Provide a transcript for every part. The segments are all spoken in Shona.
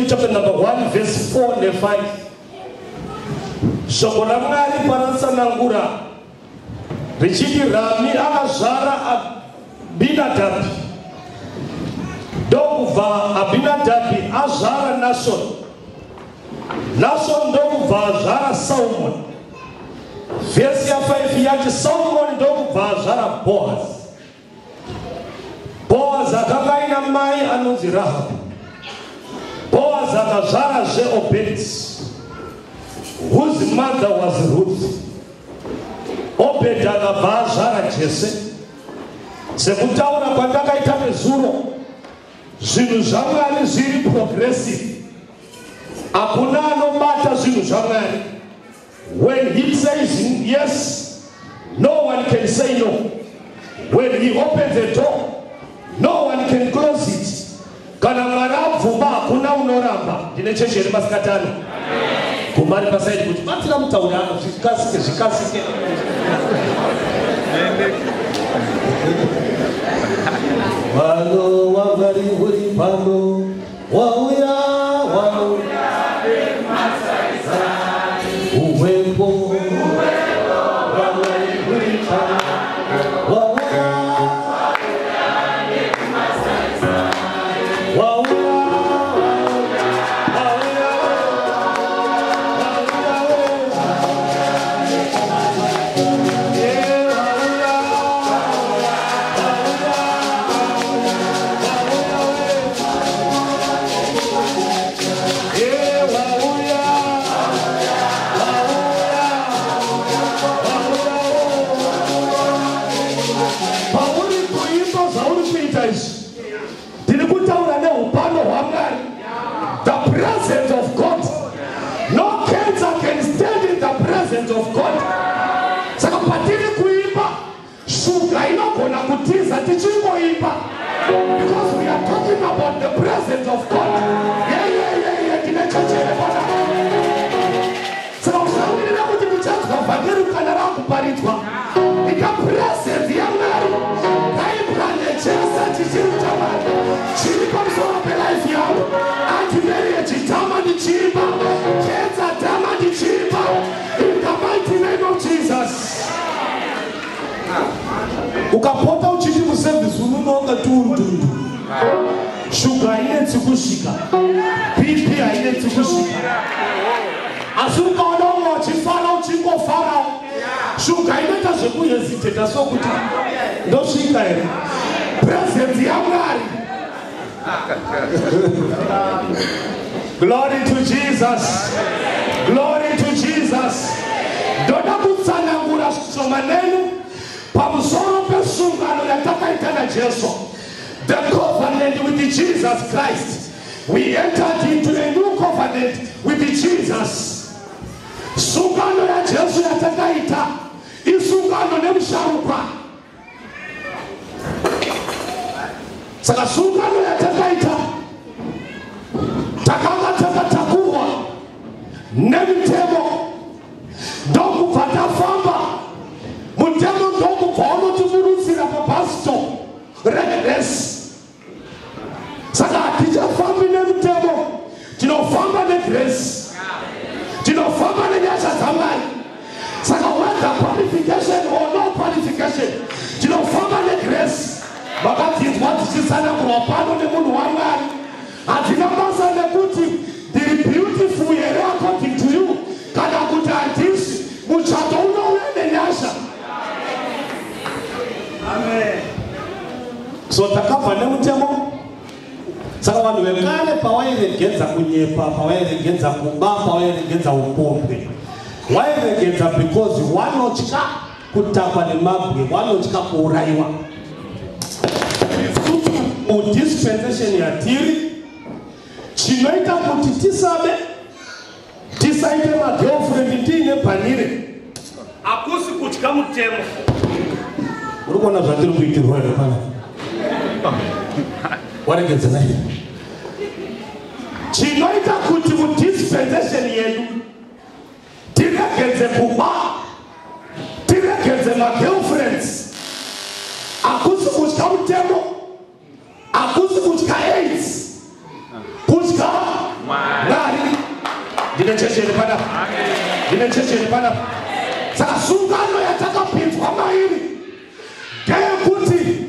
chapter number 1 verse 4 ne5. Shoko raMwari paratsanangura richiti Rami akazvara Abinadhabhi, ndokubva Abinadhabhi azvara Nashoni, Nashoni ndokubva azvara Salmoni. Vhesi ya5 yati Salmoni ndokubva azvara Boazi. Boazi akanga aina mai anonzi Rahabhi. Boazi akazvarazve Obedi, whose mother was Ruth. Obedi akabva azvara Jese. Sekutaura kwandakaita nezuro, zvinhu zvaMwari zviri progressive. Hakuna anobata zvinhu zvaMwari. When he says yes, no one can say no. When he opens a door, no one can close it. Kana Mwari abvuma, hakuna unoramba. Ndine chechi here masikatano? Kumari pasaidi kuti batsira mutauri ano, zvikasike zvikasike. Vano waMwari uri pano, wauya wano uwepo waMwari uri pano, wauya wauya wauya Pauri kuimba zvauri kuita izvi, ndiri kutaura neupano hwaMwari, the presence of God. No cancer can stand in the presence of God. Saka patiri kuimba, shuga inogona kutiza tichingoimba, because we are talking about the presence of God. Yeah. Ndine chechi here pana? Saka usamirira kuti ndichanzwa vhangeri kana rakuparidzwa. Ika presence yaMwari ngaipwanye chese chichiri chaMwari chiri pamusoro pelife yavo. Antimarriage, tama ndichiimba. Cancer, tama ndichiimba, in the mighty name of Jesus. Ukapota uchiti muservice unononga tundundu, shuga hainetsi kusvika, BP hainetsi kusvika. Asi ukaona umwe uchifara, uchingofarawo, shuga inoita zvekuhesiteta sokuti ndosvika here. Presence yaMwari. Glory to Jesus, glory to Jesus. Ndoda kutsanangura zvishomanene pamusoro pesungano yatakaita naJesu, the covenant with Jesus Christ. We entered into a new covenant with Jesus. Sungano yaJesu yatakaita isungano nemusharukwa. Saka sungano yatakaita, takanga takatakurwa nemitemo, ndokubva tafamba mutemo, ndokubva unotiburutsira pabus stop regrace. Saka hatichafambi nemutemo, tinofamba negrace, tinofamba nenyasha dzaMwari. Saka whether qualification or no qualification, tinofamba negrace. Makadzinzwa dzichitsanangurwa pano nemunhu waMwari. Handina basa nekuti ndiri beautiful here according to you kana kuti handisi. Muchato unouya nenyasha. So takabva nemutemo. Saka vanhu vekare pawairegedza kunyepa, pawairegedza kuba, pawairegedza upombwe, wairegedza because wanotya kutakwa nemabwe, wanotya kuurayiwa. Mudispensation yatiri, chinoita kuti tisabe, tisaite magirlfriend tiine bhanire, hakusi kutya mutemo. Uri kuona zvatiri kuitirwa here pana? Waregedza nai. Chinoita kuti mudispensation yedu tiregedze kuba, tiregedze magirlfriends, hakusi kutya mutemo, hakusi kutya AIDS, kutya. Ndine chechi here panapa? Ndine chechi here panapa? Saka sungano yatakapinzwa mairi ndeyekuti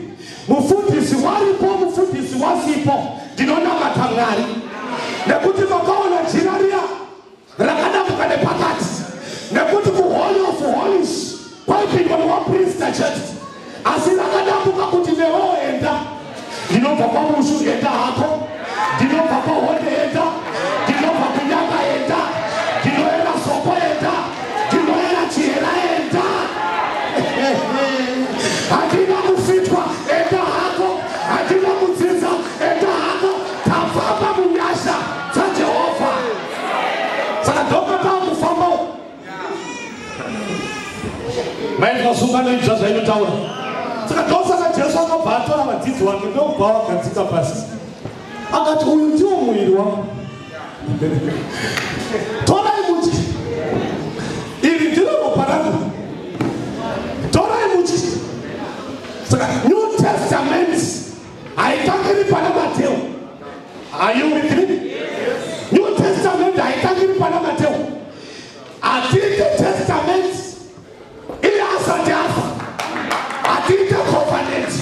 mufundisi waripo, mufundisi wasipo, ndinonamata Mwari. Nekuti makaona jira riya rakadambuka nepakati, nekuti kuHoly of Holies kwaipindwa newaprista chete, asi rakadambuka kuti newewo enda. Ndinobva kwaMushu, enda hako. Ndinobva kwaHonde, enda. Ndinobva kuNyanga, enda. Ndinoera Soko, enda. Ndinoera Chihera, enda. Handina kufitwa, enda hako. Handina kudzidza, enda hako. Tafamba munyasha dzaJehovha. Saka ndokataa kufamba maitwa sungano idzva zvainotaura. Saka ndosaka Jesu akabva atora vadzidzi vake, ndokubva vagadzika pasi, akati, "Uyu ndiwo muviri wangu, torai mudye. Iri ndiro ropa rangu, torai mudye." Saka New Testament haitangiri pana Mateo. Are you with me? New Testament haitangiri pana Mateo. Hatiite testament iye asati afa. Hatiite covenant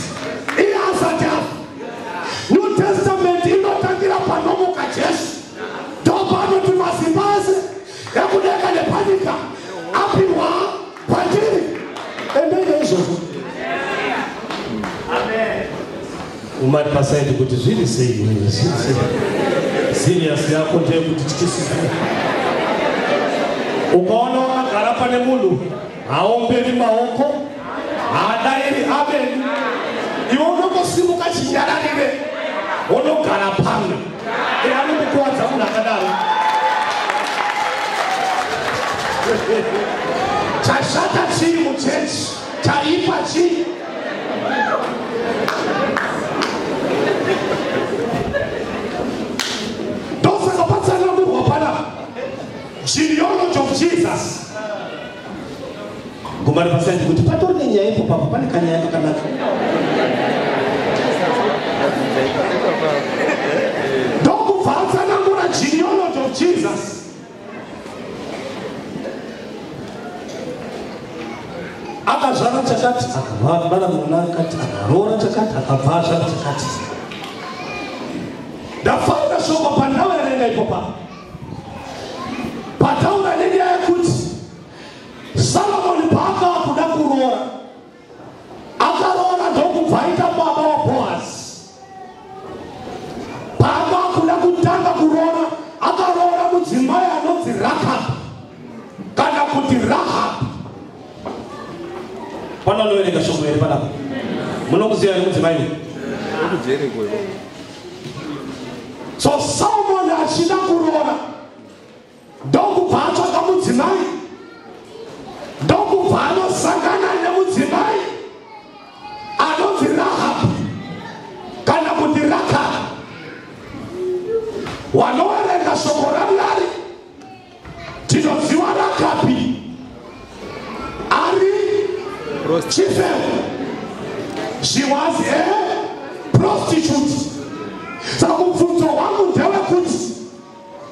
iye asati afa. New Testament inotangira panomuka Jesu. Ndopanoti, "Masimba ese ekudenga nepanyika apiwa kwandiri." Endenge izvozvo umari paside kuti zviri sei, zviri sei. Serious yako ndeyekuti tyisisa. Ukaona wakagara pane munhu haomberi maoko, haadairi ameni, iwe unongosimuka chinyararire, unogara pamwe. E, anokukuwadza munhu akadaro. Chashata chii muchechi? Chaipa chii? Ndosaka patsanangurwa panapa genealogy of Jesus. Gumari paside kuti patori nenyaya ipo papo, pane kanyaya kakanaka. Ndokubva atsanangura genealogy of Jesus. Akazvara chakati, akabara mwana akati, akaroora chakati, akabva azvara chakati. Ndafarira shoko pandau yanaenda ipopa, pataura nenyaya yekuti Salomoni paakava kuda kuroora, akaroora, ndokubva aita baba waBhoazi. Paakava kuda kutanga kuroora, akaroora mudzimai anonzi Rakab kana kuti Rahab. Pano anoverenga shoko here panapa? Munokuziva here mudzimai uyu? Kujeriko. So Salomoni achida kuroora, ndokubva atsvaka mudzimai, ndokubva anosangana nemudzimai anonzi Rahab kana kuti Rakab. Wanoverenga shoko raMwari, tinoziva Rakabi ari chifewo. She was a prostitute. Saka mubvunzo wangu ndewekuti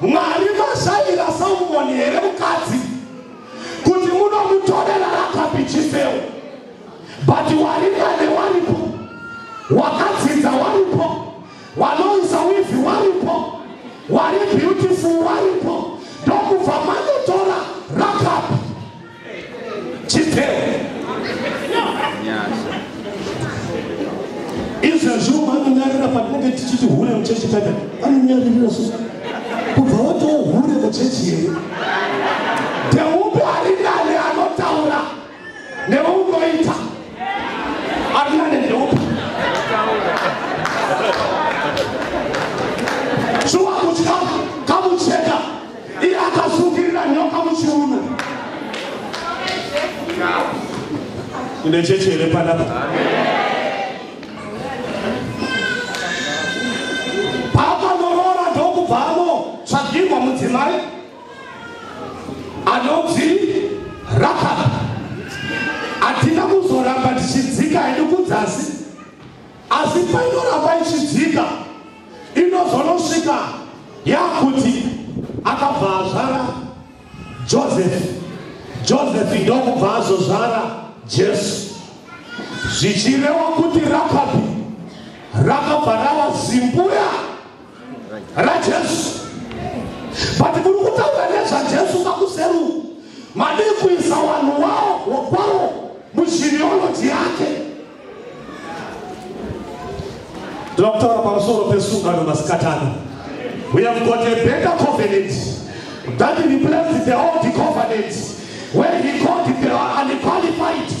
Mwari mashayira Salomoni here mukadzi kuti munomutorera Rakabi chifewo? But waringane waripo, wakadzidza waripo, wanoisa weave waripo, wari beautiful waripo, ndokubva manotora Rakabi chifewo. Nyasha. Izvezvi vanonyarira patinenge tichiti hure muchechi pepe, vanonyaririra so kubva watiwo hure muchechi here? Ndeupi ari nane, anotaura neunoita? Ari nane ndeupi? Shuwa kutya kamucheka, iye akasungirira nyoka muchiuno. Ine chechi here panapa? Paakanoroora, ndokubva anotsvagirwa mudzimai anonzi Rakab. Hatina kuzoramba tichidzika hedu kudzasi, asi painoramba ichidzika inozonosvika yakuti akabva azvara. Joseph. Joseph ndokubva azozvara Jesu, zvichireva kuti Rakabhi rakabva rava zimbuya raJesu. But muri kutaura nezvaJesu kakuseru, madii kuisa vanhu wavo kwavo mugenealogy yake? Tinoda kutaura pamusoro pesungano masikatano. We have got a better covenant that replaced the old covenant, where he called the unqualified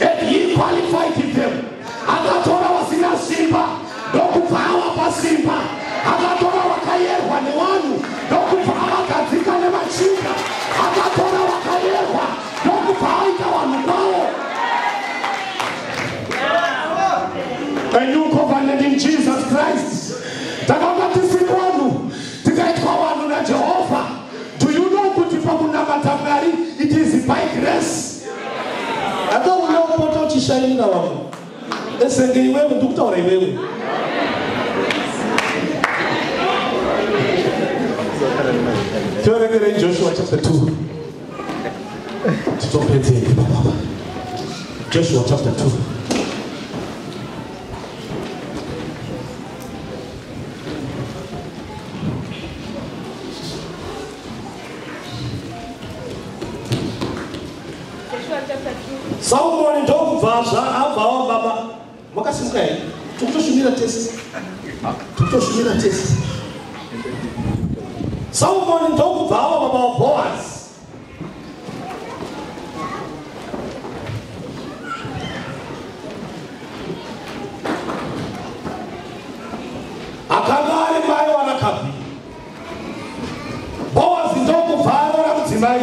and he qualified them. Akatora vasina simba ndokubva avapa simba. Akatora vakayerwa nevanhu ndokubva avagadzika nemachinda. Akatora vakayerwa ndokubva aita vanhu kwavo. A new covenant in Jesus Christ. Takanga tisiri vanhu, tikaitwa vanhu naJehovha. Do you know kuti pakunamata Mwari it is by grace? Akaona upota uchishainira vamwe esenge iwewe, ndikutaura iwewe. Tiverengerei Joshua chapter 2, titopedzei papapa. Joshua chapter 2. Joshua chapter 2. Salmoni ndokubva abvawo baba. Makasimuka here? Tikutoshumira test, tikutoshumira test. Salmoni ndokubva ava baba waBoaz. Akanga ari mai waRakabhi. Boazi ndokubva aroora mudzimai,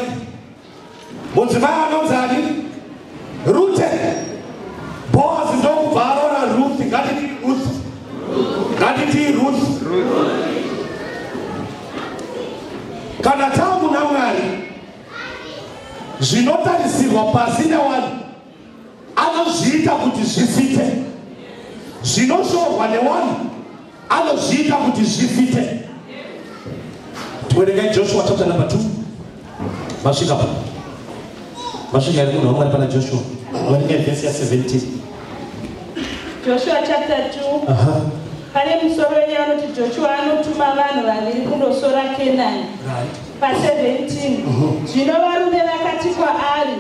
mudzimai anonzi ani? Rute. Boazi ndokubva aroora Ruth. Ngatiti Ruth, ngatiti Ruth. Kana taamuna Mwari, zvinotarisirwa pasi nevanhu anozviita kuti zvifite, zvinoshorwa nevanhu anozviita kuti zvifite. Tiwerengai Joshua chapter number 2. Masvika pa, masvika here munhu waMwari pana Joshua? Verengai vhesi ya17. Joshua chapter 2. Pane musoro wenyaya anoti Joshua anotuma vanhu vaviri kundosora Kenani. Pa17, zvino varume vakati kwaari,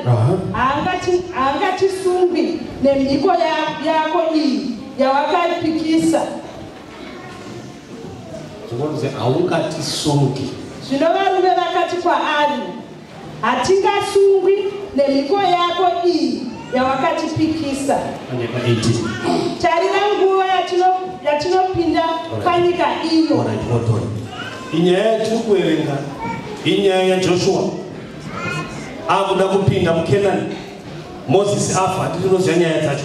"Haangatisungwi nemhiko yako iyi yawakapikisa." Zvinonzi haungatisungi. Zvino varume vakati kwaari, "Hatingasungwi nemhiko yako iyi yawakatipikisa." Ane pa18. Tarira nguva yatinopinda panyika ino. Alright, hold on. Inyaya yatiri kuverenga inyaya yaJoshua akuda kupinda muKenani. Mozisi afa, hatinoziva nyaya dzacho.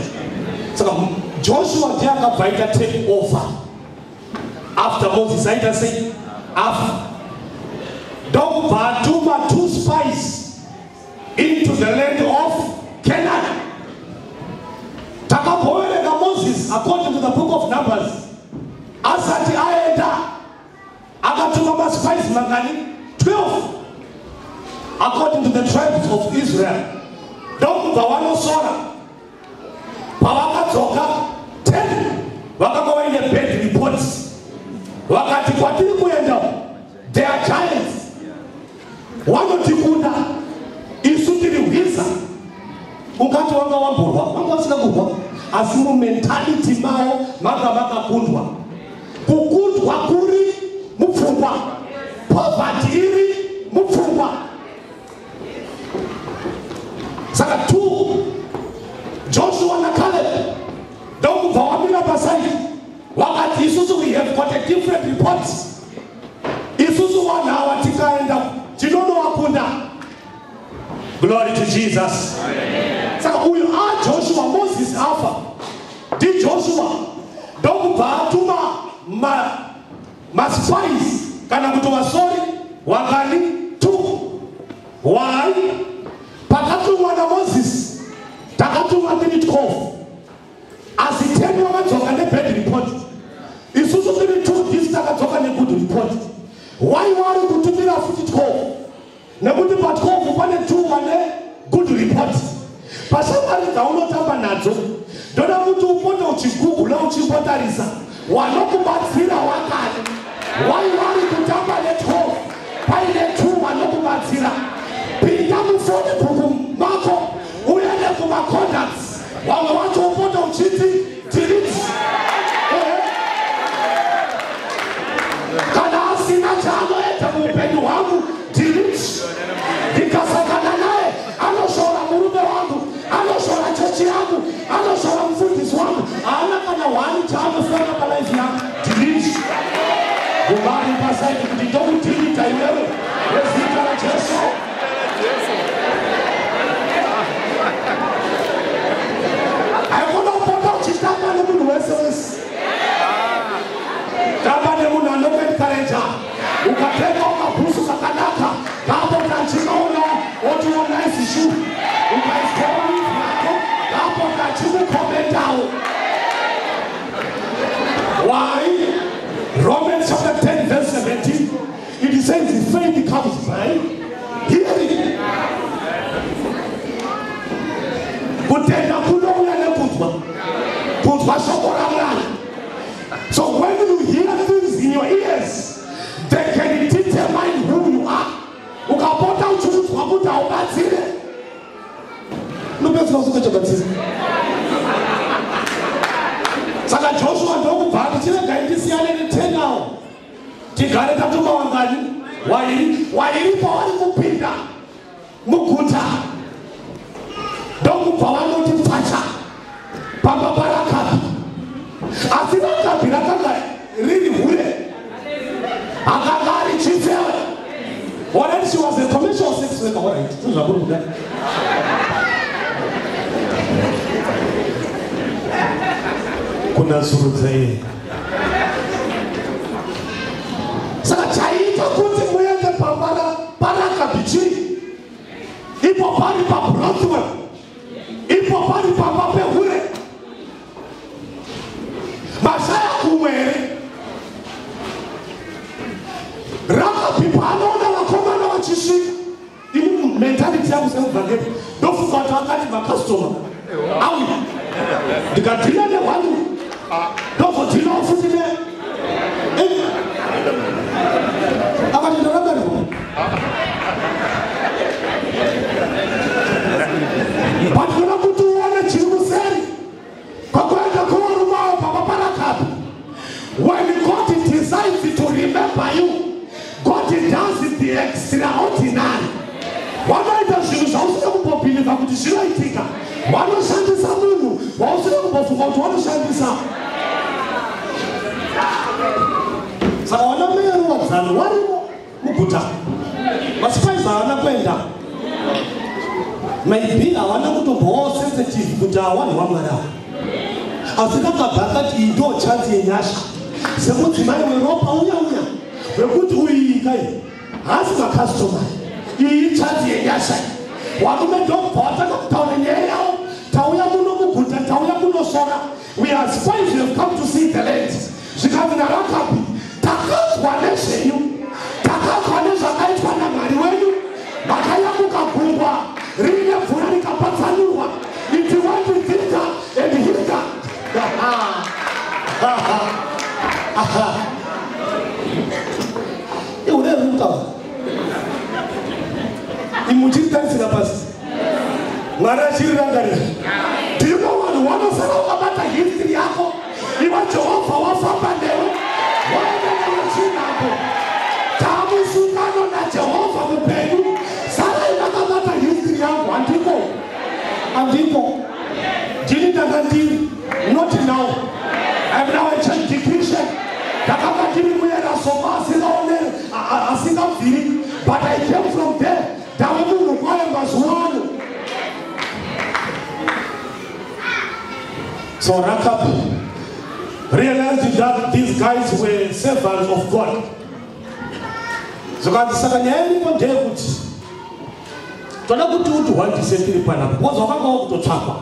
Saka Joshua ndiye akabva aita take over after Moses aita sei? Afa. Ndokubva atuma two spies into the land of Canaan. Takamboverenga Moses, according to the book of Numbers, asati aenda akatuma maspies mangani? 12, according to the tribes of Israel. Ndokubva vanosora. Pavakadzoka, 10 vakanga vaine bad reports. Vakati, "Kwatiri kuenda they are giants, vanotikunda, isu tiri hwiza." Ungati wanga wamborwa, vanga vasina kurwa, asi mumentality mavo manga makakundwa. Kukundwa kuri mupfungwa, poverty iri mupfungwa. Saka two, Joshua naCaleb, ndokubva wamira paside. Vakati, "Isusu we have got a different report. Isusu vanhu ava tikaenda tinonovakunda." Glory to Jesus. Saka uyu aJoshua, Moses afa, ndiJoshua. Ndokubva atuma maspies kana kuti vasori wangani? Two. Why? Pakatumwa naMoses takatumwa tiri 12, asi 10 vakadzoka nebad report. Isusu tiri 2, this takadzoka negood report. Why wari kutumira futi 12? Nekuti pa12 pane Pashamwari dzaunotamba nadzo, ndoda kuti upote uchigugula, uchimbotarisa wanokubatsira wakati wai vari kutamba ne12, paine 2 wanokubatsira. Pinda mufoni bhuku mako, uende kumacontacts, vamwe vacho upote uchiti delete. Kana asina chaanoita muupenyu hwangu, delete. Ndikasangana naye anoshora murume wangu, anoshora chechi yangu, anoshora mufundisi wangu, haana kana hwani chaanofana palife yangu, delete. Ubari pasaidi kuti ndokudeleta iwewe nezita raJesu. Haikona kupota uchitamba nemunhu wese wese. Tamba nemunhu anokuencouraja. Ukatenga ukabhusu kakanaka, kapota achimaona otiwo nice shoe. Ukaiswawo leave yako, kapota achikukomentawo. Why? Romans chapter 10 verse 17, it says faith comes by hearing. Kutenda kunouya nekunzwa, kunzwa shoko raMwari. So when you hear things in your ears, they can determine who you are. Ukapota uchiudzwa kuti haubatsire, unopedzisira usingachabatsiri. Saka Joshua ndokubva ati, "Chiregai tisiyane ne10 awo, tigare tatuma wangani? Wairi." Wairi pavari kupinda muguta, ndokubva vanoti pfacha pamba paRakabhi. Asi Rakabhi rakanga riri hure, akanga ari chifewe. Alright, she was a commercial sex worker. Alright, sezvakuri kuda. Kunasurudza iye. Saka chaita kuti muende pamba paRakabhi chii, ipo pari pabrothel, ipo pari pamba pehure? Mashaya kumwe here? Rakabhi paanoona vakomana vachisvika, ini mentality yangu semubhangeri ndofunga kuti akati, "Macustomer auya, ndikadeala nehwani, ndozodealawo futi ne." Akati, "Ndarangarirwa." But kuda kuti uone chiri kuseri kwakuenda kuvarumawo pamba paRakabhi. When God decides to remember you, God does the extraordinary. Wanoita zvinhu zvausina kumbobelieva kuti zvinoitika. Vanoshandisa munhu wausina kumbofunga kuti vanoshandisa. Saka vana meruwadzano varimo muguta, maspies havana kuenda. Maybe havana kutombovawo sensitive kuti awanhu vaMwari ava. Asi kakabva akati, "Iyi ndo chance yenyasha semudzimai weropa uya uya wekuti uyiikai haasi macustomer, iyi chance yenyasha." Varume ndobva vatanga kutaura nyaya yavo: "Tauya muno muguta, tauya kunosora. We are spies, we have come to see the land." Zvikanzi naRakabhi, "Takanzwa nezvenyu, takanzwa nezvakaitwa naMwari wenyu. Makayambuka gungwa riine mvura rikapatsanurwa. It went thither and hither." Aha, ihure riri kutaura, imuchiritarisira pasi, Mwari achirirangarira. Do you know vanhu vanosara ukabata history yako iwe? Jehovha wafamba newe, waenda newe chinhambo. Tamusungano naJehovha mupenyu, sarai vakabata history yangu. Handiko, handiko ndini ndanga ndiri. Not now, I'm now a changed Christian. Ndakanga ndiri muyerasoma asingaoneri, asingabviri, but I came from there. Ndave munhu kwaye mazuva ano. So Rakab realized that these guys were servants of God. Zvakanzi, "Saka nyaya iripo ndeyekuti toda kuti uti hwandise tiri panapa, because wakanga wakutotsvakwa."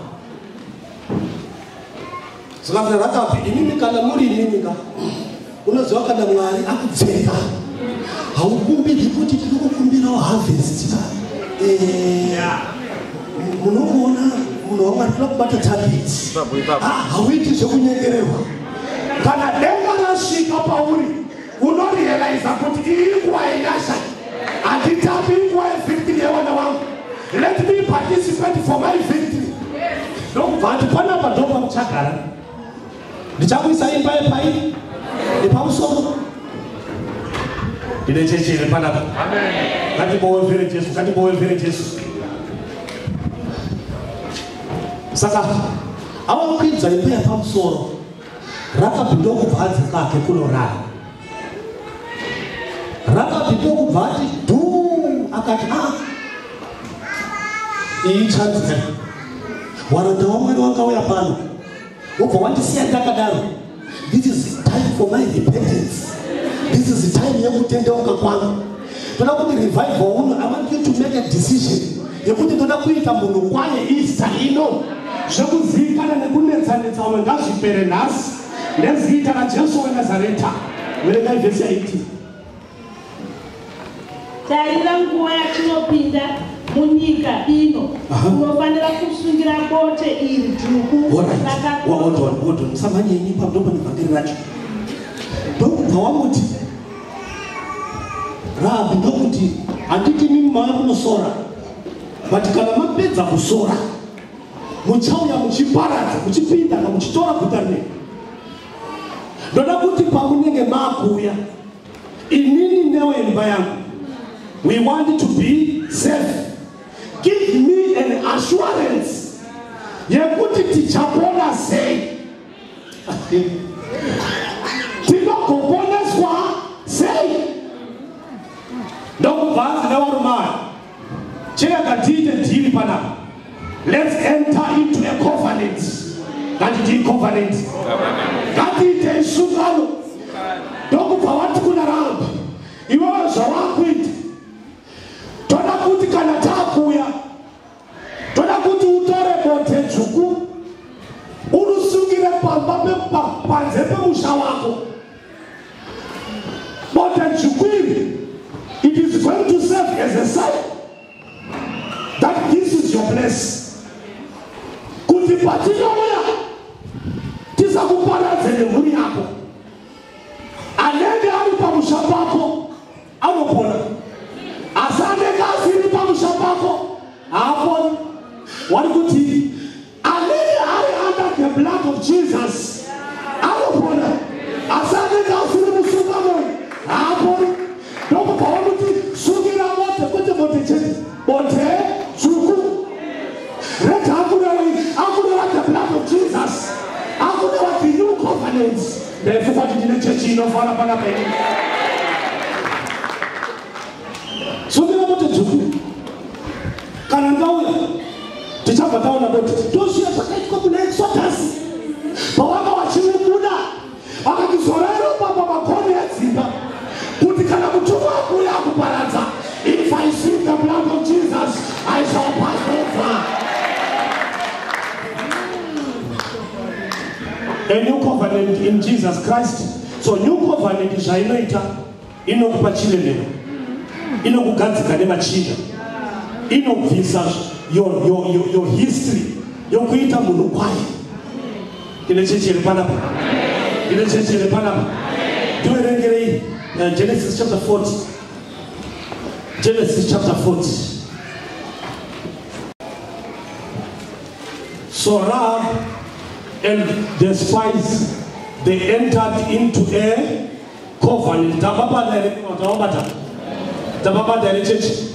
Zvikanzi Rakabhi, "Imimi, kana muri imimi ka, unoziva kana Mwari akupfeka, haukumbirwi kuti tiri kukumbirawo harvest. Munokuona wamwari, toda kubata target. Hauiti zvekunyengererwa. Kana denga rasvika pauri, unorealiza kuti iyi inguva yenyasha, handitapi inguva yevictory yevana vangu. Let me participate for my victory. Ndokubva ati, panapa ndo pamuchagara, ndichakuisa imba yepai yepamusoro. Ndine chechi iri panapa? Ngatimbowevhere Jesu, ngatimbowevhere Jesu. Saka awakwidza imba yepamusoro, Rakabhi ndokubva adzika ake kunorara. Rakabhi ndokubva ati dhu, akati, a iyi chanzi waranda wamwari wakauya pano, wobva wandisiya ndakadaro. This is time for my repentance, this is the time yekutendeuka kwangu. Toda kuti revival uno, I want you to make a decision yekuti ndoda kuita munhu kwaye Easter ino. Zvekuzivikana nekunetsanetsa vamwe ngazvipere nhasi nezita raJesu weNazareta. Verengai vhesi ya18. Tarira, nguva yatinopinda munyika ino, unofanira kusungira bote iri dzvuku. Hold on, hold on, musamhanyenyi pamuto pane vhangeri racho. Ndokubva wamuti Rahabhi, ndokuti, handiti mimi mauya kunosora, but kana mapedza kusora, muchauya muchiparadza, muchipinda ka muchitora guta rinei. Ndoda kuti pamunenge maakuuya, inini newe imba yangu, we want to be safe. Give me an assurance yekuti tichapona sei, tinogoponeswa sei. Ndokubva anzi nevarume, chirega tiite deal panapa. Let's enter into a covenant. Ngatitii covenant, ngatiite isungano. Ndokubva wati kuna Rahabhi, iwewe zvawakuita, toda kuti kana taakuuya, toda kuti utore bote dzvuku, urusungire pamba panze pemusha wako. Bote dzvuku iri, it is going to serve as a sign that this is your place, kuti patinouya tisakuparadze nemhuri yako. Anenge ari pamusha pako anopona, asi anenge asiri pamusha pako haaponi. Wari kuti anenge ari under the blood of Jesus anopona, asi anenge asiri musungano haaponi. Ndokubva wakuti sungira bote, kwete bote chete, bote dzvuku. Rega akureva the blood of Jesus, akureva the new covenant. Ndaifuka kuti ndine chechi inofana panapa ini. Sungira bote dzvuku, kana ndauya tichabva taona bote. Ndozviya zvakaitwa muna Exodus, pavanga vachibuda, vakati zorai ropa pamakona edzimba, kuti kana mutumwa akuuya akuparadza, if I see the blood of Jesus, I shall pass over. A new covenant in Jesus Christ. So new covenant zvainoita, inokupa chiremero, inokugadzika nemachinda, inobvisa your history yokuita munhu kwaye. Ine chechi iri panapa? Ine chechi iri panapa? Tiverengerei Genesis chapter 40. Genesis chapter 40. So Rahab and the spies, they entered into a covenant. Tababata here? Tababata, tababata here chechi?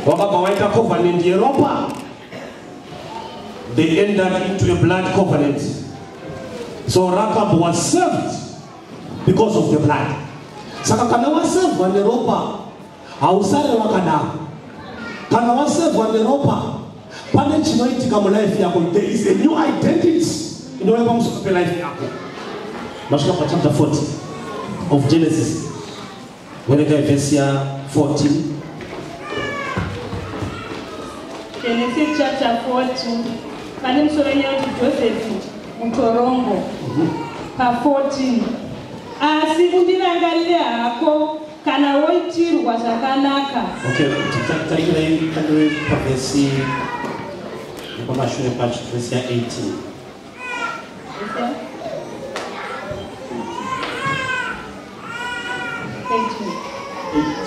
Wakabva waita covenant yeropa. They entered into a blood covenant. So Rahab was saved because of the blood. Saka kana wasevhwa neropa, hausare wakadaro. Kana wasevhwa neropa, pane chinoitika mulife yako. There is a new identity inouya pamusoro pelife yako. Masvika pachapter 40 of Genesis. Verengai vhesi ya14. Genesis chapter 40, pane musoro nyaya kuti Josefu mutorongo. Pa14, asi undirangarire hako kana woitirwa zvakanaka. Okay, tangirei, tangirei pavhesi Nepamashure pacho, vhesi ya18.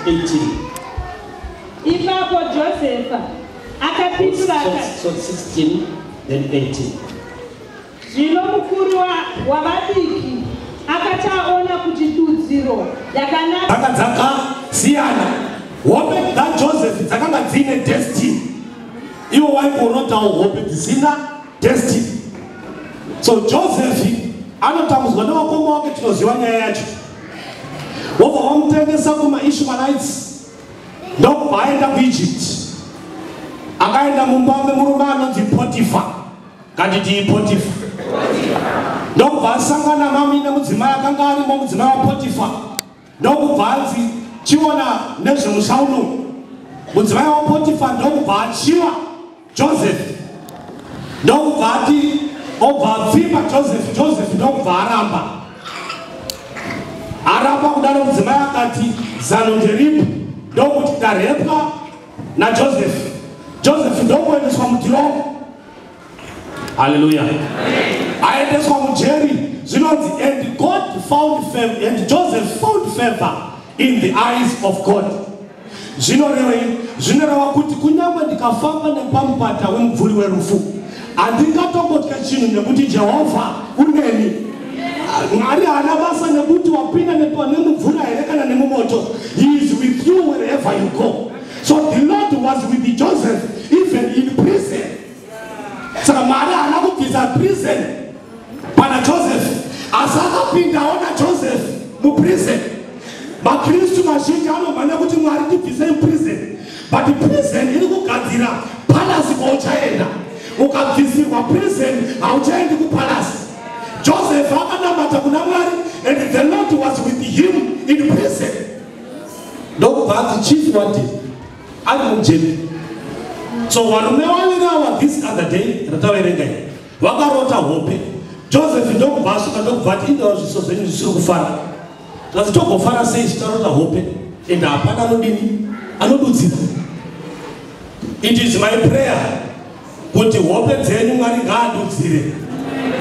18. Ipapo Josefa akapindura akati, So 16, then 18. Zvino mukuru wavabiki akati aona kuti dudziro yakanaka Dzanga dzakasiyana. Hope dzaJoseph dzakanga dziine destiny. Iwo waingorotawo hope dzisina destiny. So Joseph anotambudzwa nevakoma wake, tinoziva nyaya yacho. Wobva wamutengesa kumaIshmaelites, ndokubva aenda kuEgypt. Akaenda mumba memurume anonzi Potifa. Ngatiti Potifa. Ndokubva asangana mami nemudzimai akanga arimo, mudzimai waPotifa, ndokubva anzi, "Chiona nezvemusha uno." Mudzimai waPotifa ndokubva achiwa Joseph, ndokubva ati, obva apfimba Joseph. Joseph ndokubva aramba. Aramba kudaro, mudzimai akati, "Zano nderipi?" Ndokuti, "Ndarepwa naJoseph." Joseph ndokuendeswa mutirongo. Haleluya! Aendeswa mujeri, zvinonzi, and God found favor, and Joseph found favor in the eyes of God. Zvinorevei? Zvinoreva kuti kunyange ndikafamba nepamupata wemumvuri werufu, handingatongotya chinhu, nekuti Jehovha uneni. Mwari haana basa nekuti wapinda nemumvura here kana nemumoto. He is with you wherever you go. So the Lord was with Joseph even in prison. Saka Mwari haana kubvisa prison pana Joseph, asi akapindawo naJoseph muprison. Makristu mazhinji anomhanya kuti, "Mwari, tibvisei muprison," but prison iri kugadzira palace kwauchaenda. Ukabvisirwa prison, hauchaendi kupalace. Joseph akanamata kuna Mwari, and the Lord was with him in prison. Ndokubva anzi chief warden ari mujeri. So varume vaviri ava, this other day rataverenga iyi, vakarota hope. Joseph ndokubva asvika, ndokubva ati, "Indawo zviso zvenyu zvisiri kufara." Zvanzi, "Togofara sei titarota hope and hapana anodini, anodudzira?" It is my prayer kuti hope dzenyu Mwari ngaadudzire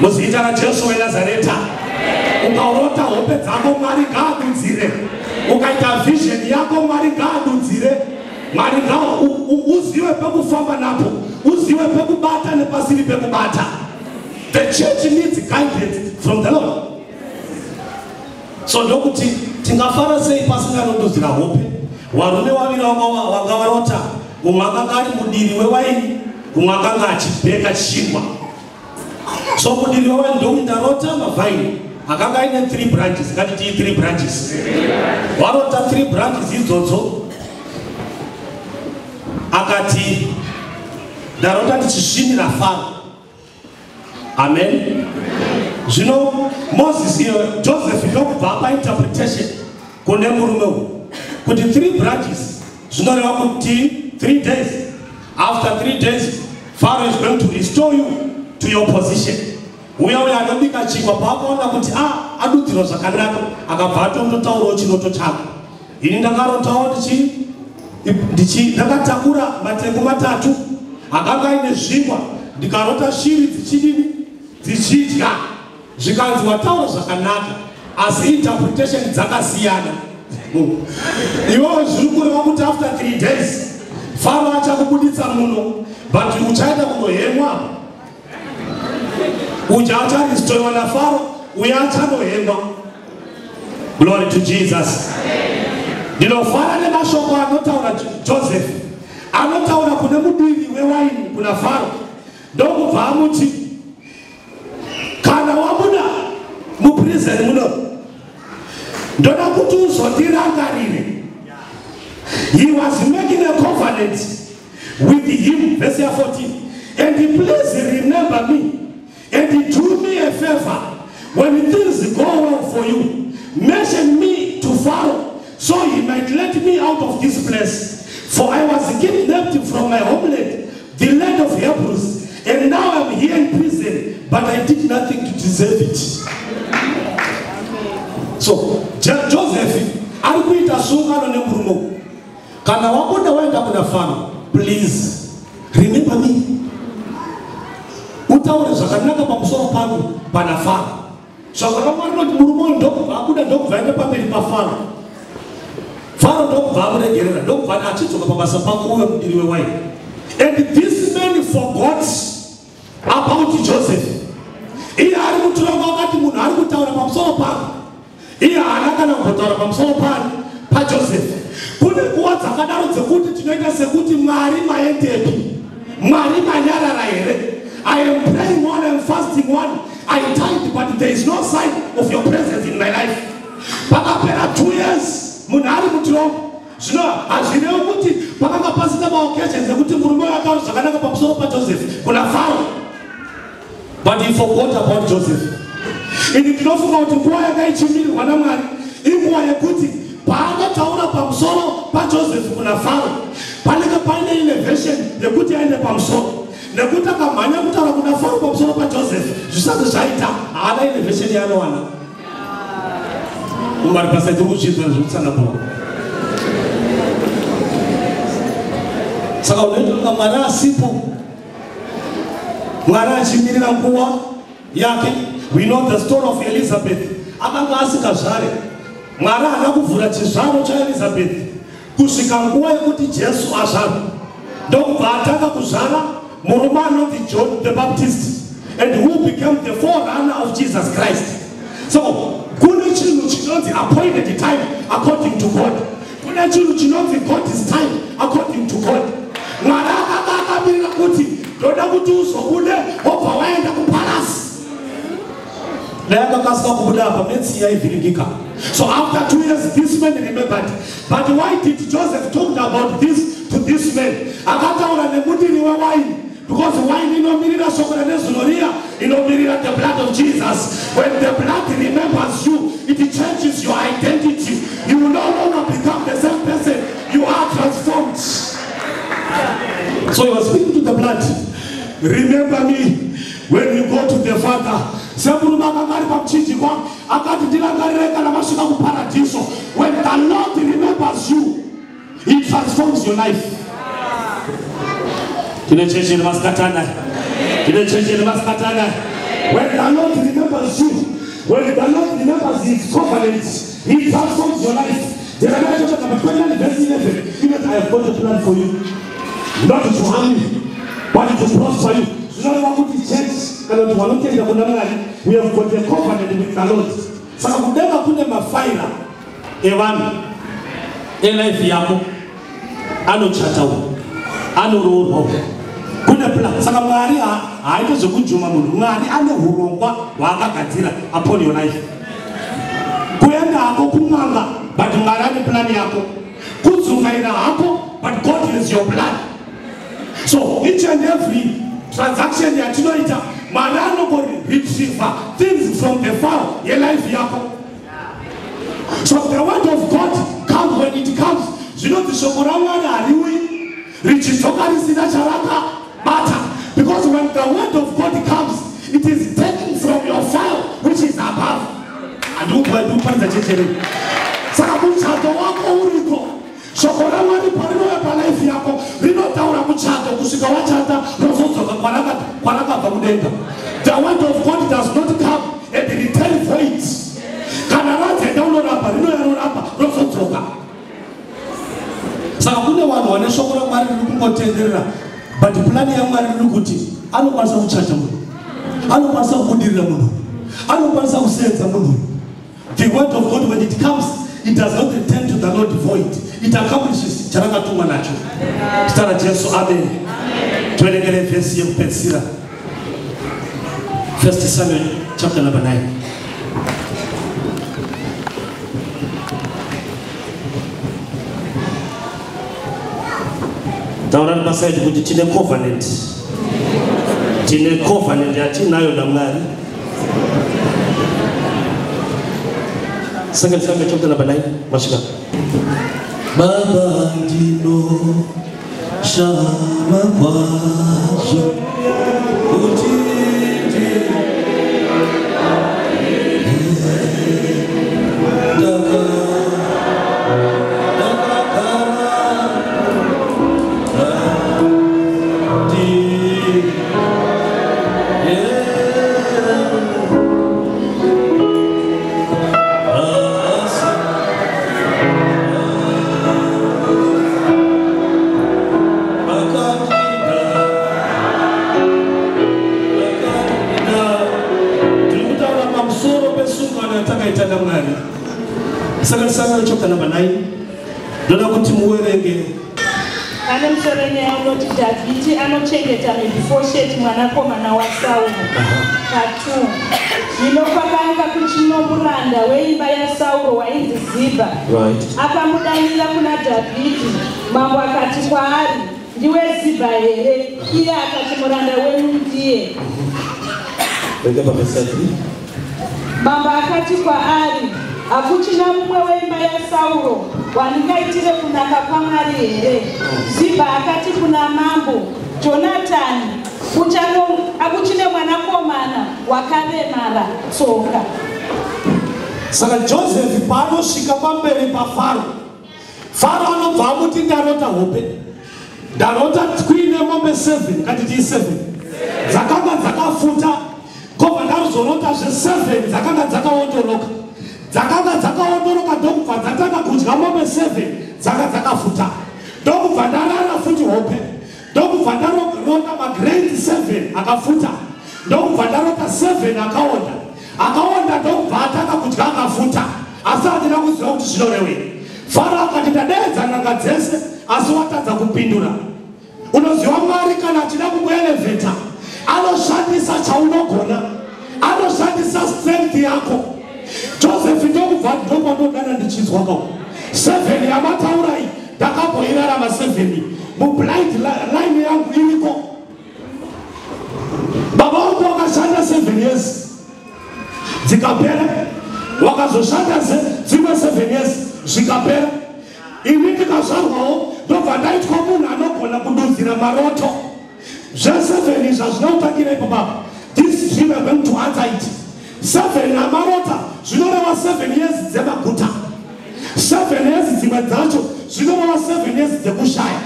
muzita raJesu weNazareta. Ukaurota hope dzako, Mwari ngaadudzire. Ukaita vision yako, Mwari ngaadudzire. Mwari uzive pekufamba napo, uzive pekubata nepasiri pekubata. The church needs guidance from the Lord. So ndokuti, "Tingafara sei pasina anodudzira hope?" Varume vaviri vanga varota. Mumwe akanga ari mudiri wewaini, mumwe akanga achibheka chingwa. So mudiri wewaini ndokuti, "Ndarota mavhaini akanga aine three branches." Ngatitii three branches. Warota three branches idzodzo, akati, "Ndarota ndichisvinira Faro." Amen. Zvino Moses, iyo Joseph ndokubva apa interpretation kune murume uyu kuti three branches zvinoreva kuti 3 days. After 3 days, Pharaoh is going to restore you to your position. Uya uya anobika chingwa, paakaona kuti a adudzirwa zvakanaka, akabva atondotaurawo chiroto chako. "Ini ndakarotawo ndakatakura matengu matatu akanga aine zvingwa, ndikarota shiri dzichidini, dzichidya." Zvikanzi, "Wataura zvakanaka, asi interpretation dzakasiyana. Iwewe zviri kureva kuti after 3 days Faro achakubuditsa muno, but uchaenda kunohemwa. Uja acharestorewa naFaro, uye achanohemwa." Glory to Jesus. Ndinofara nemashoko anotaura Joseph. Anotaura kune mudiri wewaini kuna Faro, ndokubva amuti, "Kana wabuda muprison muno, ndoda kuti uzondirangarire." He was making a covenant with him. Verse 14, "And please remember me and do me a favor. When things go well for you, mention me to Pharaoh, so he might let me out of this place. For I was kidnapped from my homeland, the land of Hebrews, and now I'm here in prison, but I did nothing to deserve it." So Joseph ari kuita sungano nemurume uyu. "Kana wabuda waenda kuna Faro, please remember me." utaure zvakanaka pamusoro pangu pana Faro. Shoko raMwari rinoti murume uyu ndokubva abuda, ndokubva aenda pamberi paFaro. Faro ndokubva amuregerera, ndokubva achidzoka pabasa pako uve mudiri wewaini. And this man forgot about Joseph. Iye ari muturongo akati munhu ari kutaura pamusoro pangu, iye haana kana kumbotaura pamusoro pani paJoseph. Kune nguva dzakadaro dzekuti tinoita sekuti Mwari maendepi, Mwari manyarara here? I am praying one, I am fasting one, I tithe, but there is no sign of your presence in my life. Pakapera 2 years munhu ari mutirongo. Zvino hazvirevi kuti pakanga pasina maoccasions ekuti murume uyu ataura zvakanaka pamusoro paJoseph kuna Faro, but he forgot about Joseph. Ini ndinofunga kuti nguva yanga ichimirirwa naMwari inguva yekuti paanotaura pamusoro paJoseph kuna Faro panenge paine elevation yekuti aende pamusoro, nekuti akamhanya kutaura kuna Faro pamusoro paJoseph zvisati zvaita, haana elevation yaanowana. Vari pasaiti kuzvinzwa zvekutsanangura. Saka unoita kunga Mwari asipo, Mwari achimirira nguva yake. We know the story of Elizabeth. Akanga asingazvare, Mwari haana kuvhura chizvaro chaElizabeth kusvika nguva yekuti Jesu azvarwe. Ndokubva atanga kuzvara murume anonzi John the Baptist, and who became the forerunner of Jesus Christ. So kune chinhu chinonzi appointed time according to God. Kune chinhu chinonzi God's time according to God. Mwari akanga akamirira kuti ndoda kuti uzobude wobva waenda kupalasi. Dai akakasika kubuda apa metsi yaivhiringika. So after 2 years this man remembered. But why did Joseph talk about this to this man? Akataura nemudiri wewaini, because wine inomirira shoko ranezuro riya, inomirira the blood of Jesus. When the blood remembers you, it changes your identity. You will no longer become the same person. You are transformed. So he was speaking to the blood. Remember me when you go to the Father. Semurume akanga ari pamuchinjikwa akati ndirangarire kana masvika kuparadiso. When the Lord remembers you, he transforms your life. Tine chechi nemasikatana. Tine chechi nemasikatana. When the Lord remembers you, when the Lord remembers his covenant, he transforms your life. Jeremiah chapter number 29 verse 11. Even I have got a plan for you, not to harm you, but to prosper you. Zvinoreva kuti church kana kuti vanotenda kuna Mwari, we have got a covenant with the Lord. Saka kudenga kune mafaira evanhu elife yako anochata uyu, anoroorwa uyu. Kune plan. Saka Mwari haaite zvekujuma munhu. Mwari ane hurongwa hwaakagadzira upon your life. Kuenda hako kun'anga, but Mwari ane plan yako. Kudzungaira hako, but God is your plan. So each and every transaction yatinoita, Mwari anongoretrieve things from the file yelife yako. So the word of God comes when it comes. Zvinonzi shoko raMwari hariuyi richidzoka risina charakabata. Because when the word of God comes, it is taken from your file which is above. Handikuparidza chechere. Saka muchato wako uriko. Shoko raMwari parinouya palife yako rinotaura muchato kusvika wachata rozodzoka kwarakabva kudenga. The word of God does not come and return void. Kana radzenda unoramba, rinouya roramba rozodzoka. Saka kune vanhu vane shoko raMwari riri kungotenderera, but plani yaMwari riri kuti anokwanisa kuchata munhu, anokwanisa kubudirira munhu, anokwanisa kuseedza munhu. The word of God when it comes, it does not return to the Lord void. It accomplishes charakatumwa nacho. Zita raJesu, amen. Tiverengere vhesi yekupedzisira. 1 Samuel chapter number 9. Taurani pasaidi kuti tine covenant. Tine covenant yatinayo naMwari. 2 Samuel chapter number 9. Masvika. Baba ndino shama kwazvo kuti ndakagara ndi Ane musoro wenyaya unoti Dhavhidhi anochengeta Mefibosheti mwanakomana waSauro. Pa2. Zvino kwakanga kuchino muranda weimba yaSauro wainzi Zibha. Akamudanira kuna Dhavhidhi. Mambo akati kwaari, "Ndiwe Zibha here?" Iye akati, "Muranda wenyu ndiye." Verenga pavhesi 3. Mambo akati kwaari, "Hakuchina mumwe weimba yaSauro wandingaitire kunaka kwaMwari here?" Zibha akati kuna mambo, "Jonatani akuchine mwanakomana wakaremara tsoka." Saka Joseph paanosvika pamberi paFaro, Faro anobva amuti, "Ndarota hope. Ndarota kuine mombe 7, ngatitii 7, dzakanga dzakafuta. Kobva ndaruzorotazve 7 dzakanga dzakaondoroka. Dzakanga dzakaondoroka ndokubva dzatanga kudya mombe 7 dzanga dzakafuta. Ndokubva ndarara futi hope, ndokubva ndarota magrains 7 akafuta, ndokubva ndarota 7 akaonda. Akaonda ndokubva atanga kudya akafuta, asi handina kuziva kuti zvinorevei." Faro akati, "Ndadeedza n'anga dzese, asi watadza kupindura." Unoziva, Mwari kana achida kukuelevheta anoshandisa chaunogona, anoshandisa strength yako. Joseph ndokubva, "Ndokwandodana ndichinzwa kako. Seven yamataura iyi ndakamboirarama, seven mublind line yangu iriko. Baba vangu wakashanda 7 years dzikapera, wakazoshanda dzimwe 7 years zvikapera. Ini ndikazvarwawo, ndobva ndaitwa munhu anogona kududzira maroto. Zveseven izvi hazvina kutangira ipo baba. This dream, I'm going to answer it. Seven amarota zvinoreva 7 years dzemaguta. 7 years dzimwe dzacho zvinoreva 7 years dzekushaya.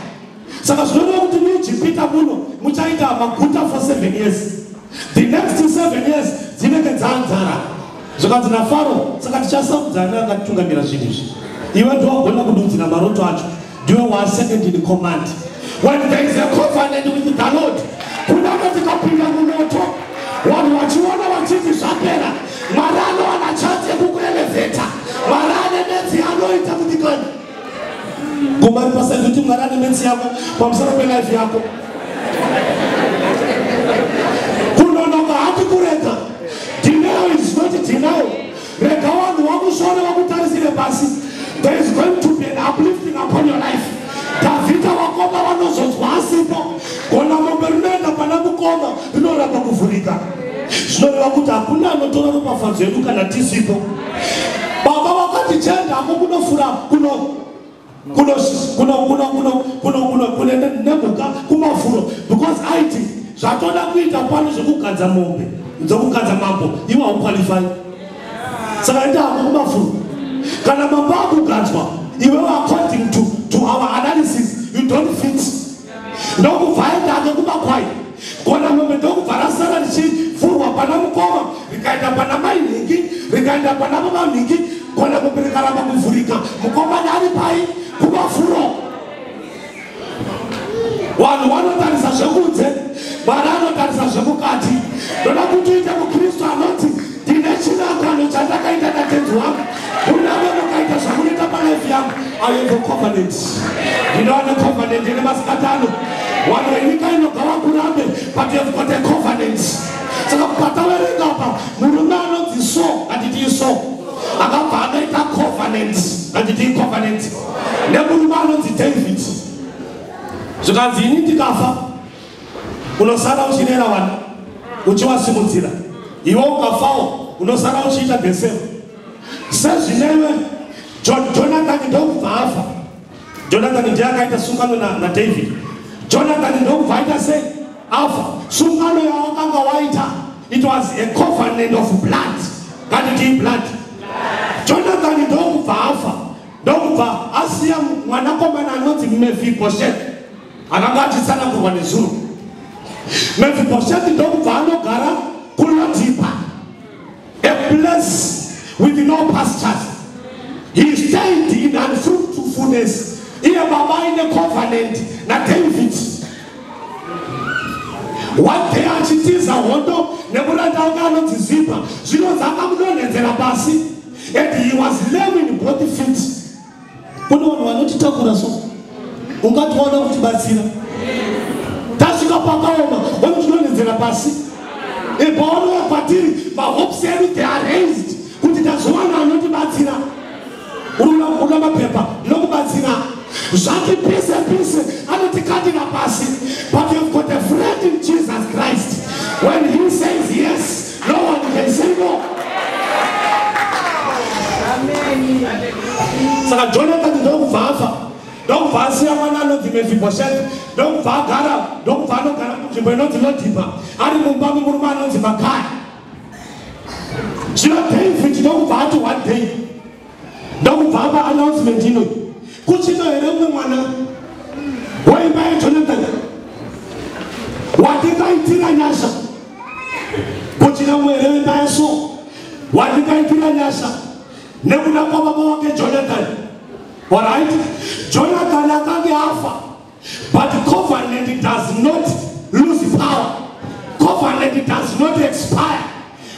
Saka zvinoreva kuti muIjipita muno muchaita maguta for 7 years. The next 7 years dzinenge dzanzara." Zvakanzi naFaro, "Saka tichasarudzana akatitungamira zvinhu izvi. Iwe ndiwagona kududzira maroto acho, ndiwe wasecond in command." When there is a covenant with the Lord, kunyange tikapinda mumoto, vanhu vachiona vachiti zvapera, Mwari anowana chance yekukuelevheta. Mwari ane maths anoita kuti kani gomari pasai kuti Mwari ane maths yako pamusoro pelife yako. Kunonoka hati kurega. Denial is not denial. Rega vanhu vakushore, vakutarisire pasi, there is going to be an uplifting upon your life. Dhavhidha, vakoma vanozonzwa asipo, gona mombe rinoenda pana mukoma rinoramba kuvhurika. Zvinoreva kuti hakuna anotora ropafadzo yedu kana tisipo. Baba vakati, "Chiendako kunofura kuno kuno kuno kuno kuno kuno kuno kune nemhuka kumafuro," because aiti zvatoda kuita pano zvekugadza mombe, dzekugadza mambo, iwe hauqualify. Saka enda hako kumafuro. Kana mambo akugadzwa, iwewe according to our analysis you don't fit. Ndokubva aendake kumakwai. Gona mombe ndokubva rasara richifurwa pana mukoma, rikaenda pana mai nhingi, rikaenda pana baba nhingi. Gona mombe rikaramba kuvhurika, mukomana ari pai? Kumafuro. Vanhu vanotarisa zvekunze, Mwari anotarisa zvemukati. Ndoda kuti uite mukristu anoti, "Ndine chinangano chandakaita naTenzi wangu. Kunyange mukaita zvamunoita palife yangu, I have a covenant." Ndinova necovenant nemasikati ano. Vanhu venyika inogava kurambe, but you have got a covenant. Saka pataverenga apa, murume anonzi so, ngatitii so, akabva anoita covenant, ngatitii covenant, nemurume anonzi David. Zvikanzi, "Ini ndikafa, unosara uchirera vana, uchivasimudzira. Iwe ukafawo, unosara uchiita the same." Sezvinewe Jonathan ndokubva afa. Jonathan ndiye akaita sungano naDavid. Jonathan ndokubva aita sei? Afa. Sungano yawakanga waita, it was a covenant of blood. Ngatitii blood. Jonathan ndokubva afa, ndokubva asiya mwanakomana anonzi Mefiboshet, akanga achitsanangurwa nezuro. Mefiboshet ndokubva anogara kuLodebar, a place with no pastures. He stayed in unfruitfulness. Iye baba aine covenant naDavid. One day achitiza hondo nemuranda wake anonzi Ziba, zvinonzi akamudonhedzera pasi and he was lame in both feet. Kune vanhu vanotitakura so. Ungati waona kutibatsira. Tasvika pakaoma, vanotidonhedzera pasi. Pavanouya kwatiri, mahopes edu, they are raised kuti tazowana anotibatsira. Unoda mapepa, ndinokubatsira. Zvati pise pise, anotikandira pasi. But you've got a friend in Jesus Christ. When he says yes, no one can say no. Saka Jonathan ndokubva afa, ndokubva asiya mwana anonzi Mephibosheth, ndokubva agara, ndokubva anogara munzvimbo inonzi Lodhiba, ari mumba memurume anonzi Makaya. Zvino David ndokubva ati one day, ndokubva apa announcement inoyi, kuchino here umwe mwana weimba yaJonathan wandingaitira nyasha? Kuchina umwe here weimba yaSaul wandingaitira nyasha nekuda kwababa wake Jonathan? Alright, Jonathan akange afa, but covenant does not lose power. Covenant does not expire.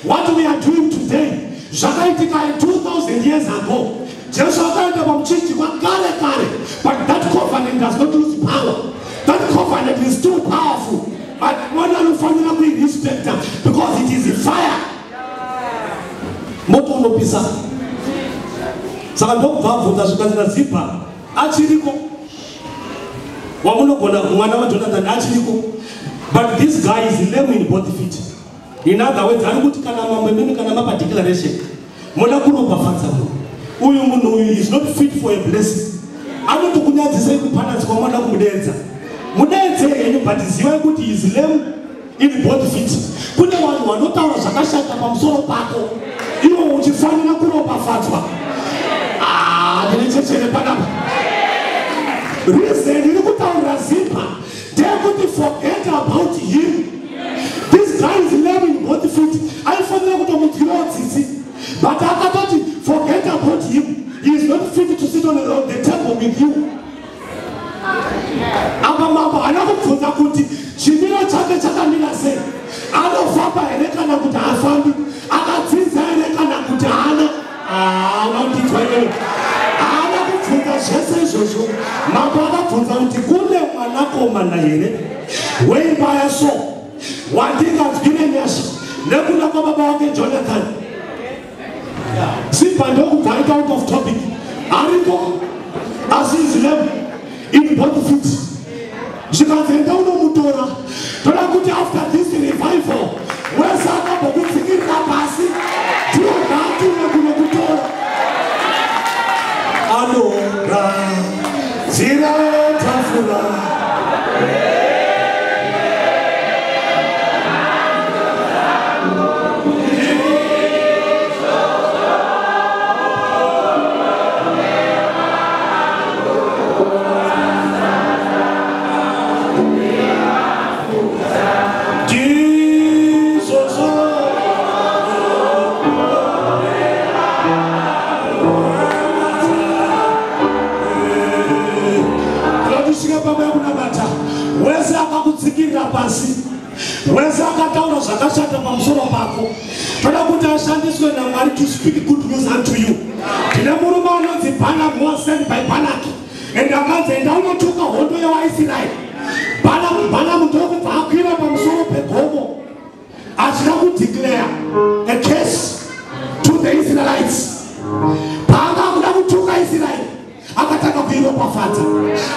What we are doing today, zvakaitika 2000 years ago. Jesu akaenda pamuchinjikwa kare kare, but that covenant does not lose power. That covenant is too powerful. But one anofanira kuirespecta because it is fire. Moto unopisa. Saka ndokubva abvunza zvikanzi naZibha, achiriko wamunogona mwana waJonathan achiriko, but this guy is lame in both feet. In other words, ari kuti kana mamwe mimi kana mapa declaration moda kuropafadza munhu uyu, munhu uyu is not fit for a blessing. Anotokunyadzisai kupanatsi kwamoda kumudeedza, mudeedze henyu, but zivai kuti is lame in both feet. Kune vanhu vanotaura zvakashata pamusoro pako iwo uchifanira kuropafadzwa. Ndine chechere panapa. Reason iri kutaurira Zibha ndeyekuti forget about him. This guy is lame in both feet. Aifanira kutomudzwirawo tsitsi, but akatoti forget about him, he is not fit to sit on the table with you. Apa mambo haana kubvunza kuti chimiro chake chakamira sei, anofamba here kana kuti haafambi, akadzidza here kana kuti haana. Haana kundinzwa iyoyo. Haana kubvunza zvese izvozvo. Mambo akabvunza kuti kune mwanakomana here weimba yaSaul wandinganzwire nyasha nekuda kwababa wake Jonathan? Zibha ndokubva aita out of topic, ariko asi is lame in both feet. Zvikanzi enda unomutora. Toda kuti after this revival, wese akambokutsikirira pasi ndiwo ngaatume kunokutora. Anora dzira tafura. Jesus. Tinotisvika pamwe yekunamata. Wese akakutsikirira pasi, wese akataura zvakashata pamusoro pako, toda kuti ashandiswe naMwari to speak good news unto you. Tine murume anonzi Balaam, was sent by Balak and akanzi enda unotuka hondo yevaIsraeri. Balaam ndokubva akwira pamusoro pegomo achida kudeclare a curse to the Israelites. Paanga kuda kutuka Israeri, akatanga kuiropafadza.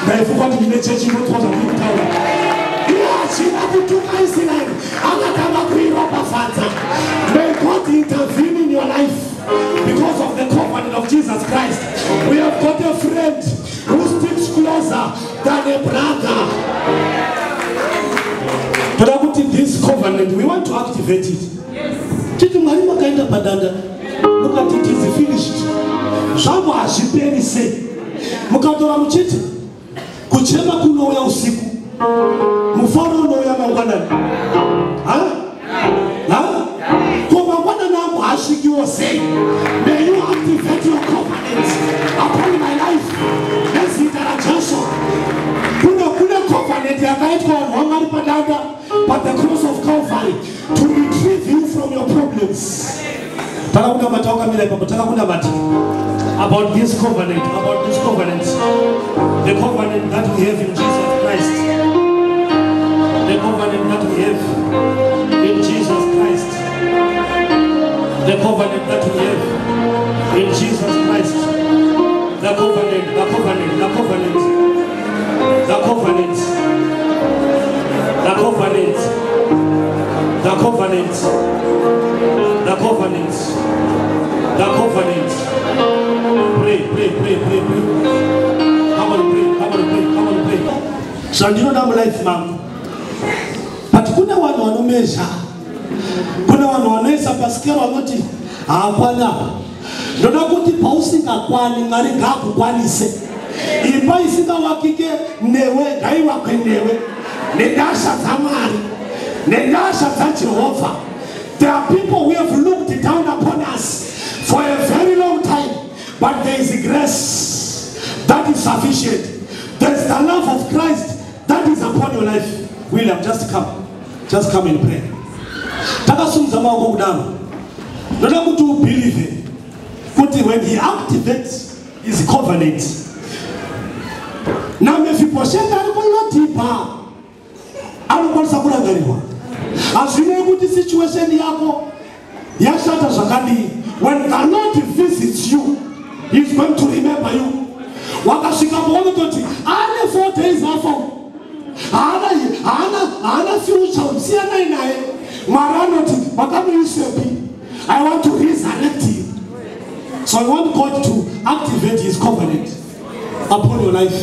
Ndaifunga kuti ndine chechi inotwa zvandiri kutaura. Iye achida kutuka Israeri, akatanga kuiropafadza. May God intervene in your life because of the covenant of Jesus Christ. We have got a friend who sticks closer than a brother. Toda kuti this covenant, we want to activate it. Titi Mwari makaenda padanda mukati it is finished, zvangu hazviperi sei? Mukatora muchiti kuchema kunouya usiku, mufaro unouya mangwanani. Ha? Ha? Ko mangwanani angu haasvikiwo sei? May you activate your covenant upon my life nezita raJesu. Kune covenant yakaitwa vanhu vaMwari padanda, but the cross of Calvary, to retrieve you from your problems. Takakunamata wakamira ipapo, takakunamata. About this covenant, about this covenant, the covenant that we have in Jesus Christ, the covenant that we have in Jesus Christ, the covenant that we have in Jesus Christ, the covenant, the covenant, the covenant, the covenant, the covenant, the covenant, the covenant, the covenant. Pray, pray, pray, pray, pray. Come on, pray, come on, pray, come on, pray. Zvandinoda mulife mangu, but kune vanhu vanomezha, kune vanhu vanoisa pasikero vanoti haakwani apa. Ndoda kuti pausingakwani, Mwari ngaakukwanise. Imba isingavakike newe ngaivakwe newe nenyasha dzaMwari, nenyasha dzaJehovha. There are people who have looked down upon us for a very long time, but there is grace that is sufficient. There's the love of Christ that is upon your life. William, just come, just come and pray. Takasimudza maoko kudaro, ndoda kuti ubelieve kuti when he activates his covenant, naMefibhosheti ari kuLo-debar anokwanisa kurangarirwa. Hazvinei kuti situation yako yashata zvakadii, when the Lord visits you, he is going to remember you. Wakasvika paunototi ane 4 days afa, haana future, siyanai naye, Mwari anoti, "Makamuisepi? I want to resurrect him." So I want God to activate his covenant upon your life,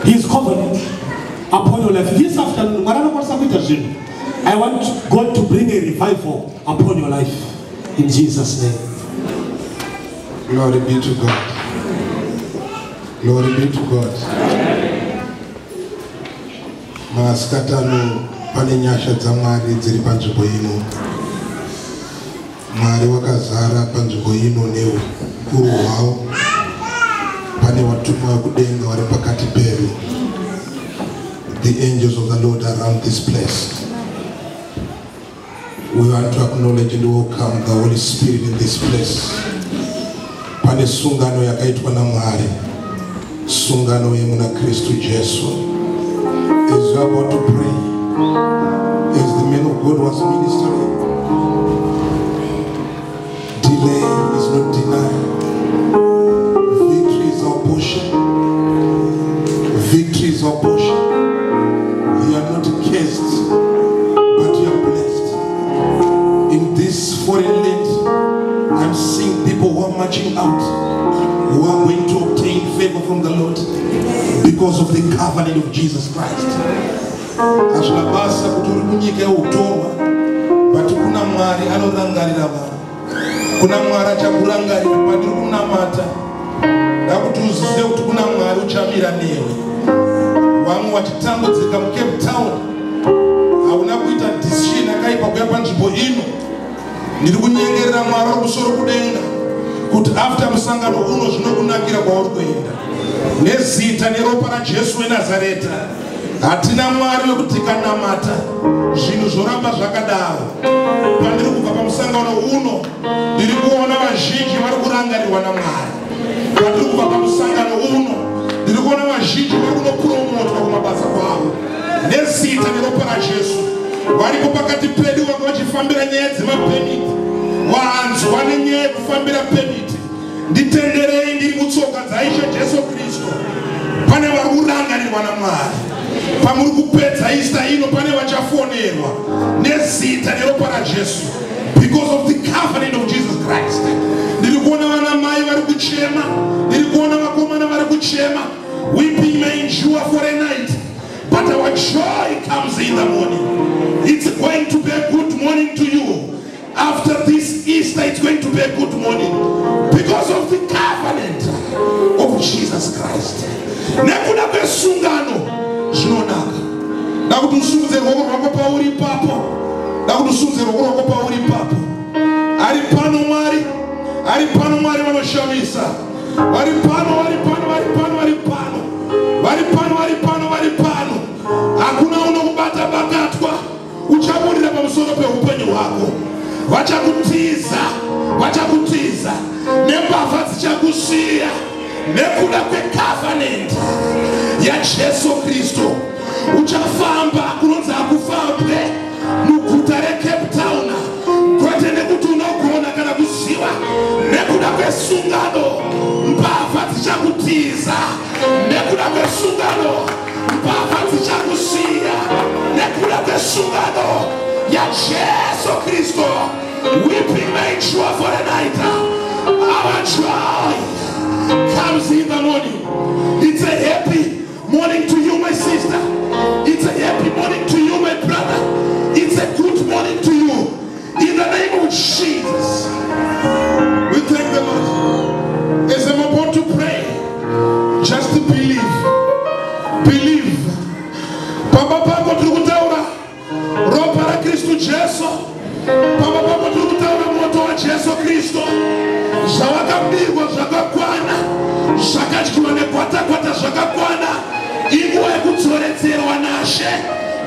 his covenant upon your life this afternoon. Mwari anokwanisa kuita zvinhu. I want God to bring a revival upon your life in Jesus' name. Glory be to God. Glory be to God. Masikatano, pane nyasha dzaMwari dziri panzvimbo ino. Mwari wakazara panzvimbo ino neukuru hwavo. Pane vatumwa vekudenga vari pakati pedu. The angels of the Lord around this place. We want to acknowledge and welcome the Holy Spirit in this place. Pane sungano yakaitwa naMwari, sungano yemuna Kristu Jesu. As we are about to pray, as the man of God was ministering, delay is not denied. Victory is our portion. Victory is our portion. You are not cursed, but you are blessed. In this foreign land, I'm seeing people who are marching out, who are going to obtain favor from the Lord because of the covenant of Jesus Christ. Hazvina basa kuti uri munyika yeutorwa, but kuna Mwari anorangarira vanhu. Kuna Mwari achakurangarira. Pandiri kunamata, ndakuti uzive kuti kuna Mwari uchamira newe. Vamwe vachitambudzika muCape Town, hauna kuita decision yakaipa kuya panzvimbo ino. Ndiri kunyengerera Mwari uri kusoro kudenga kuti after musangano uno zvinokunakira kwauri kuenda. Nezita neropa raJesu weNazareta, hatina Mwari wekuti tikanamata zvinhu zvoramba zvakadaro. Pandiri kubva pamusangano uno, ndiri kuona vazhinji vari kurangarirwa naMwari. Pandiri kubva pamusangano uno, ndiri kuona vazhinji vari kunopromotwa kumabasa kwavo nezita neropa raJesu. Varipo pakati pedu vanga vachifambira nyaya dzemapermit, vanzwa nenyaya yekufambira permit. Nditenderei, ndiri mutsoka dzaIshe Jesu Kristu. Pane vari kurangarirwa naMwari. Pamuri kupedza Easter ino, pane vachafonerwa nezita neropa raJesu because of the covenant of Jesus Christ. Ndiri kuona vana mai vari kuchema, ndiri kuona vakomana vari kuchema. Weeping may endure for a night, but our joy comes in the morning. It's going to be a good morning to you. After this Easter, it's going to be a good morning because of the covenant of Jesus Christ. Nekuda kwesungano zvinonaka. Ndakuti usumudze ruoko rwako pauri ipapo. Ndakuti usumudze ruoko rwako pauri ipapo. Ari pano Mwari, ari pano Mwari vanoshamisa. Vari pano, vari pano, vari pano, vari pano, vari pano, vari pano, vari pano. Hakuna unokubata bakatwa uchaburira pamusoro peupenyu hwako. Vachakutiza, vachakutiza nembavha. Dzichakusiya nekuda kwecovenant yaJesu Kristu. Uchafamba kunonzi hakufambwe muguta reCape Town, kwete nekuti unogona kana kuziva, nekuda kwesungano mbavha dzichakutiza, nekuda kwesungano mbavha dzichakusiya, nekuda kwesungano yaJesu Kristu. Weeping may endure for a night, our joy comes in the morning. It's a happy morning to you, my sister. It's a happy morning to you, my brother. It's a good morning to you. In the name of Jesus, we thank the Lord. As I'm about to pray, just believe. Believe. Pamba pako tiri kutaura ropa raKristu Jesu. Pamba pako tiri kutaura moto waJesu Kristu. Zvawakabirwa zvakakwana, zvakadyiwa negwatakwata zvakakwana. Inguva yekudzoredzerwa naShe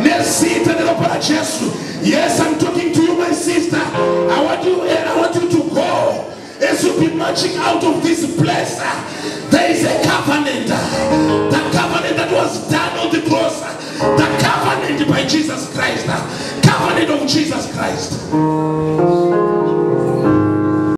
nezita neropa raJesu. Yes, I'm talking to you, my sister. I want you to go. As you be marching out of this place, there is a covenant, the covenant that was done on the cross, the covenant by Jesus Christ, covenant of Jesus Christ.